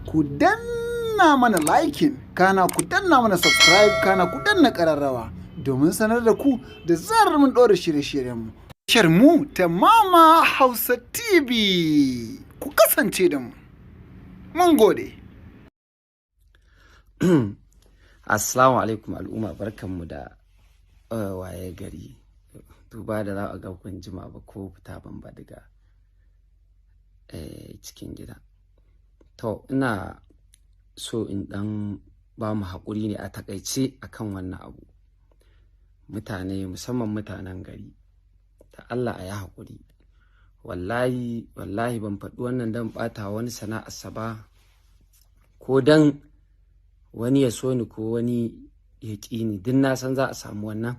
Ku danna mana liking, kana ku danna mana subscribe, kana ku danna ƙararrawa domin sanar da ku da zarar mun ɗora shirye-shiryenmu. Tashar mu ta Mama Hausa TV, ku kasance da mu. Mun gode. Assalamu alaikum al'umma, barkanmu da waye gari. Duba da za a ga kun jima ba ko fita ban ba daga cikin gida. To, ina so in dan ba mu haƙuri ne a takaice akan wannan abu. Mutane, musamman mutanen gari, ta Allah a yi haƙuri. Wallahi, wallahi ban faɗi wannan don ɓata wani sana'arsa ba, ko don wani ya so ni ko wani ya ƙi ni. Duk na san za a samu wannan.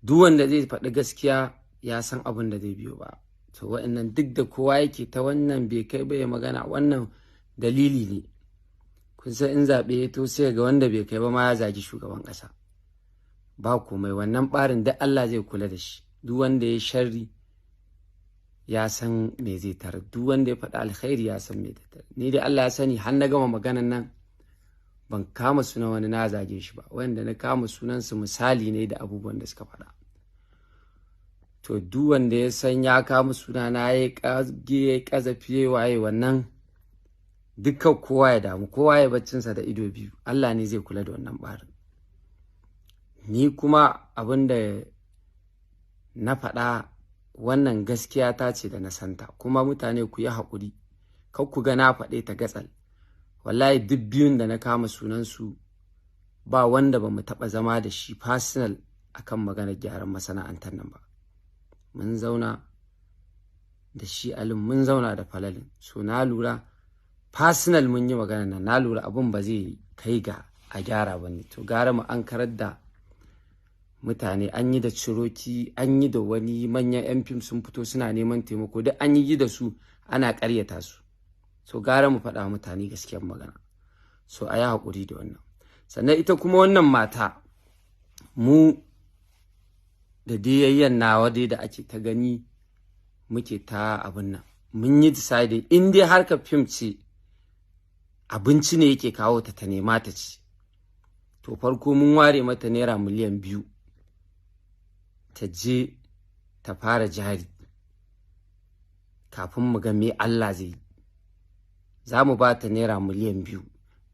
Duk wanda zai faɗi gaskiya ya san abin da zai biyo ba. To, wa'annan duk da kowa yake ta wannan bai kai ba ya magana, wannan dalili ne. Kun san in zaɓe ya to, sai ga wanda bai kai ba ma ya zagi shugaban ƙasa. Ba komai, wannan ɓarin duk Allah zai kula da shi. Duk wanda ya sharri ya san me zai tarar, duk wanda ya faɗi alkhairi ya san me zai tarar. Ni dai Allah ya sani, har na gama maganan nan ban kama sunan wani na zage shi ba. Wanda na kama sunansu misali ne da abubuwan da suka faɗa. To, duk wanda ya san ya kama suna na ya kage, ya kazafi, waye wannan, dukkan kowa ya damu, kowa ya baccinsa da ido biyu. Allah ne zai kula da wannan barin. Ni kuma abin da na faɗa, wannan gaskiya ta ce da na santa. Kuma mutane ku yi haƙuri, kar ku ga na faɗe ta gatsal. Wallahi duk biyun da na kama sunansu, ba wanda ba mu taɓa zama da shi personal akan maganar gyaran masana'antar nan ba. Mun zauna da shi Alin, mun zauna da Falalin. So na lura personal mun yi magana nan, na lura abun ba zai kai ga a gyara ba ne. To, gara mu an karar da mutane. An yi da Ciroki, an yi da wani manyan 'yan fim sun fito suna neman taimako, duk an yi da su, ana ƙaryata su. So gara mu faɗa mutane gaskiyar magana. So a yi haƙuri da wannan. Sannan ita kuma wannan mata mu da diyayyen nawa dai da ake ta gani muke ta abin nan, mun yi deciding in dai harkar fim ce, abinci ne yake kawo ta, ta nema ta ci. To, farko mun ware mata ₦2 miliyan ta je ta fara jari kafin mu ga me Allah zai yi. Za mu ba ta ₦2 miliyan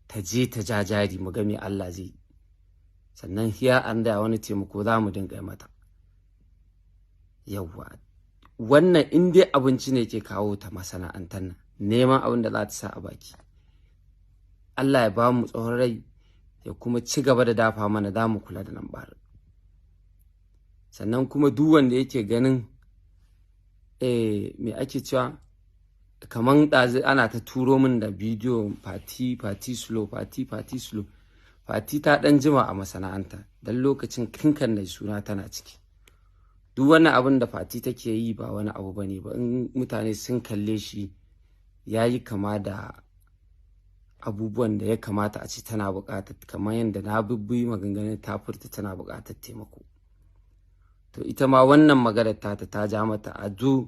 ta je ta ja jari, mu ga me Allah zai yi. Sannan hiya an da wani taimako za mu dinga mata. Yawwa, wannan in dai abinci ne ke kawo ta masana'antar nan, neman abin da za ta sa a baki, Allah ya ba mu tsawon rai ya kuma ci gaba da dafa mana, za mu kula da nan barin. Sannan kuma duk wanda yake ganin me ake cewa, kaman ɗazu ana ta turo min da bidiyo Fati, Fati Slow, Fati, Fati Slow. Fati ta ɗan jima a masana'anta, don lokacin kinkan da suna tana ciki. Duk wani abin da Fati take yi ba wani abu bane ba. In mutane sun kalle shi, ya yi kama da abubuwan da ya kamata a ce tana buƙatar, kamar yadda na bibbi maganganun ta furta tana buƙatar taimako. To, ita ma wannan maganar tata ta ja mata a zo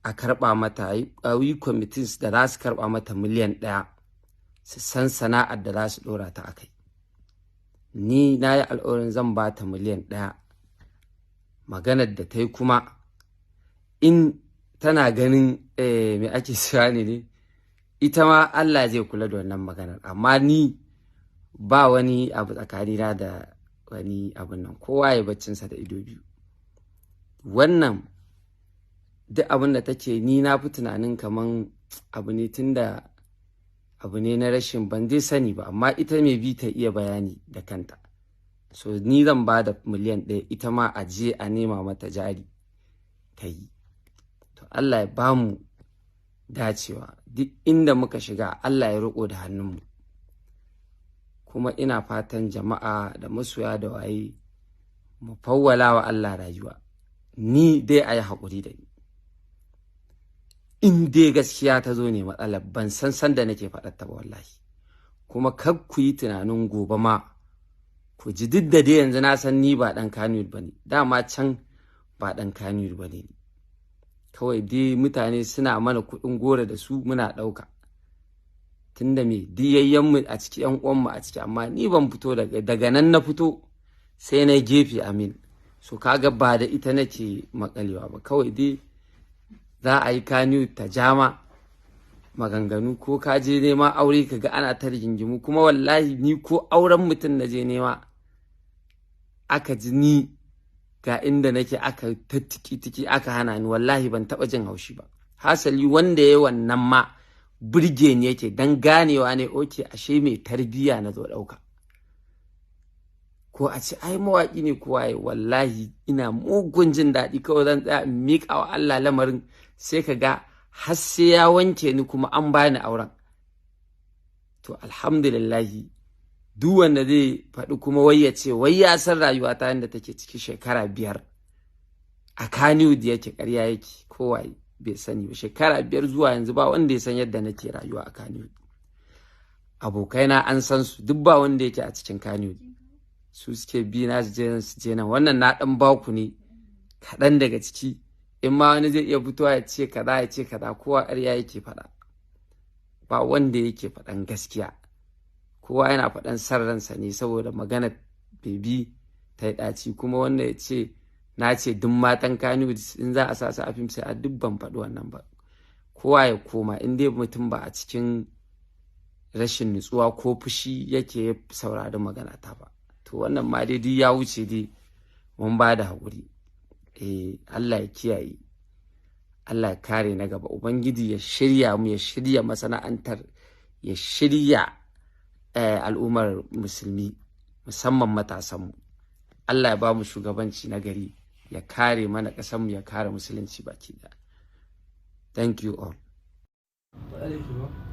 a karɓa mata, a yi kwamitin da za su karɓa mata 1 miliyan su san sana'ar da za su ɗora ta a kai. Ni na yi alƙawarin zan ba ta 1 miliyan. Maganar da ta yi kuma, in tana ganin me ake cewa ne, ita ma Allah zai kula da wannan maganar. Amma ni ba wani abu tsakanina da wani abun nan. Kowa ya baccinsa da ido biyu. Wannan duk abin da take, ni na fi tunanin kaman abu ne tunda abu ne na rashin, ban dai sani ba, amma ita mai bi ta iya bayani da kanta. So ni zan ba da 1 miliyan, ita ma a je a nema mata jari ta yi. To, Allah ya ba mu dacewa. Duk inda muka shiga, Allah ya riko da hannunmu. Kuma ina fatan jama'a da masoya da waye, mu fawwala wa Allah rayuwa. Ni dai a yi haƙuri da ni. In dai gaskiya ta zo ne matsalar, ban san san da nake faɗar ta ba wallahi. Kuma kar ku yi tunanin gobe ma ku ji, duk da dai yanzu na san ni ba ɗan Kannywood ba ne, dama can ba ɗan Kannywood ba ne. Kawai dai mutane suna mana kuɗin goro da su muna ɗauka, tunda me diyayyenmu a ciki, yan uwanmu a ciki. Amma ni ban fito daga nan, na fito sai na gefe. Amin. So kaga ba da ita nake makalewa ba. Kawai dai za a yi kaniyu ta jama maganganu, ko ka je nema aure ka ga ana ta rigingimu. Kuma wallahi ni ko auren mutum na je nema, aka ji ni ga inda nake, aka ta tiki tiki aka hana ni, wallahi ban taɓa jin haushi ba. Hasali wanda ya wannan ma burge ni yake, dan ganewa ne, okay, ashe mai tarbiyya na zo ɗauka. Ko a ce ai mawaƙi ne kowa ya, wallahi ina mugun jin daɗi. Kawai zan tsaya in miƙa wa Allah lamarin, sai ka ga har sai ya wanke ni kuma an bani auren. To alhamdulillahi, duk wanda zai faɗi kuma wai ya ce wai ya san rayuwa ta yadda take ciki shekara 5 a Kannywood yake, ƙarya yake. Kowa bai sani ba. Shekara 5 zuwa yanzu ba wanda ya san yadda nake rayuwa a Kannywood. Abokaina an san su duk, ba wanda yake a cikin Kannywood. Su suke bi na su je nan, su je nan. Wannan na ɗan baku ne kaɗan daga ciki. In ma wani zai iya fitowa ya ce kaza, ya ce kaza, kowa ƙarya yake faɗa. Ba wanda yake faɗan gaskiya, kowa yana faɗan san ransa ne saboda magana Baby ta yi ɗaci. Kuma wanda ya ce na ce duk matan Kannywood in za a sa su a fim sai a duk, ban faɗi wannan ba. Kowa ya koma, in dai mutum ba a cikin rashin nutsuwa ko fushi yake saurari magana ta ba. To wannan ma dai duk ya wuce dai, mun ba da haƙuri. Eh, Allah ya kiyaye, Allah ya kare na gaba. Ubangiji ya shirya mu, ya shirya masana'antar, ya shirya al'ummar musulmi, musamman matasanmu. Allah ya ba mu shugabanci na gari, ya kare mana ƙasarmu, ya kare musulunci baki ɗaya. Thank you all.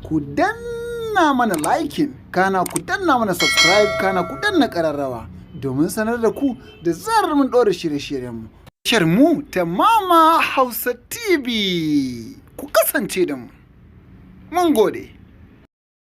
Ku danna mana liking, kana ku danna mana subscribe, kana ku danna ƙararrawa domin sanar da ku da zarar mun ɗora shirye-shiryenmu. Tashar mu ta Mama Hausa TV, ku kasance da mu. Mun gode.